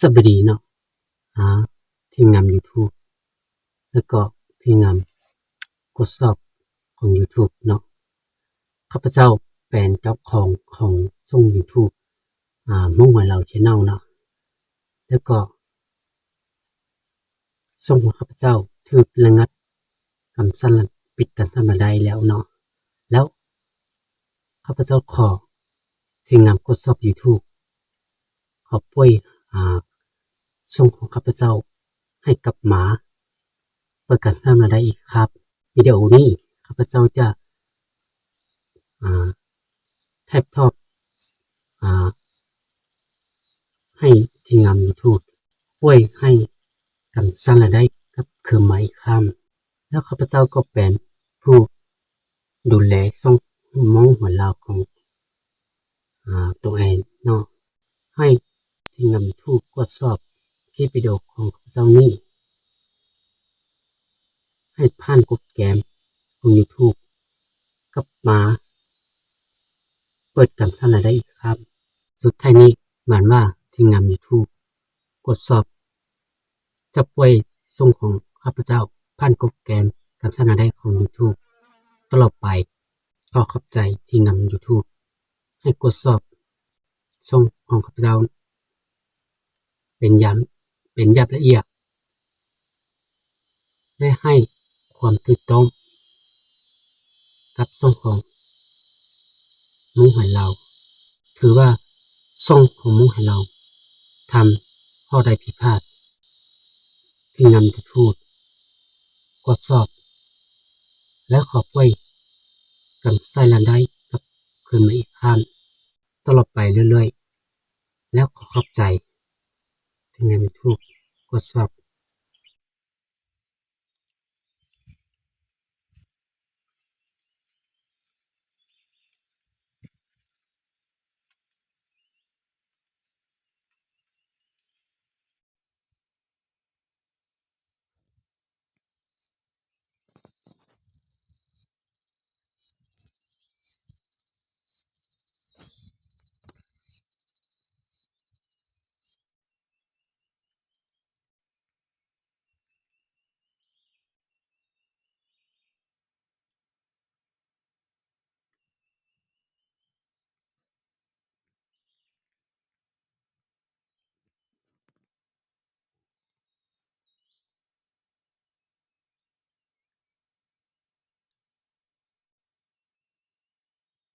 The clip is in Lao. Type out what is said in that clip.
ສະບາຍດີເນາະ ອາ ທີມງານ YouTube ແລ້ວກໍທີມງານກວດສອບຂອງ YouTube ເນາະ. ຂ້າພະເຈົ້າເປັນເຈົ້າຂອງຂອງຊ່ອງ YouTube ອາ ມົ້ງຫວຍລາວ Channel ເນາະ ແລ້ວກໍຊ່ອງຂອງຂ້າພະເຈົ້າຖືກລະງັດການສ້າງ ປິດການສ້າງລາຍໄດ້ແລ້ວເນາະ. ແລ້ວຂ້າພະເຈົ້າຂໍທີມງານກວດສອບ YouTube ຂໍປ່ອຍ ອາ ຊ່ອງຂອງຂ້າພະເຈົ້າໃຫ້ກັບມາເປີດການສ້າງລາຍໄດ້ອີກຄັບ. ວິດີໂອນີ້ຂ້າພະເຈົ້າຈະ ອາ ຖ່າຍທອດ ອາ ໃຫ້ທີມງານ YouTube ຊ່ວຍໃຫ້ການສ້າງລາຍໄດ້ກັບຄືນມາອີກຄັ້ງ. ແລ້ວຂ້າພະເຈົ້າກໍເປັນຜູ້ດູແລຊ່ອງມົ້ງຫວຍລາວຂອງ ອາ ຕົວເອງເນາະ. ໃຫ້ທີມງານ YouTube ກວດສອບຄລິບວິດີໂອຂອງຂ້າພະເຈົ້ານີ້ ໃຫ້ຜ່ານໂປຣແກຣມຂອງ YouTube ກັບມາເປີດການສ້າງລາຍໄດ້ອີກຄັ້ງ. ສຸດທ້າຍນີ້ ຫວັງວ່າທີມງານ YouTube ກວດສອບຈະປ່ອຍຊ່ອງຂອງຂ້າພະເຈົ້າຜ່ານໂປຣແກຣມການສ້າງລາຍໄດ້ຂອງ YouTube ຕະຫຼອດໄປ. ຂໍຂອບໃຈທີມງານ YouTube ໃຫ້ກວດສອບຊ່ອງຂອງຂ້າພະເຈົ້າເປັນຢ່າງ ເປັນຢ່າງລະອຽດ ແລະ ໃຫ້ຄວາມຖືກຕ້ອງກັບຊ່ອງຂອງມົ້ງຫວຍລາວ. ຖືວ່າຊ່ອງຂອງມົ້ງຫວຍລາວທຳຂໍ້ໃດຜິດພາດ ທີມງານ YouTube ກວດສອບ ແລະ ຂໍປ່ອຍການສ້າງລາຍໄດ້ກັບຄືນມາອີກຄັ້ງ ຕະຫຼອດໄປເລື້ອຍໆ ແລ້ວຂໍຂອບໃຈທີມງານ YouTube ກວດສອບ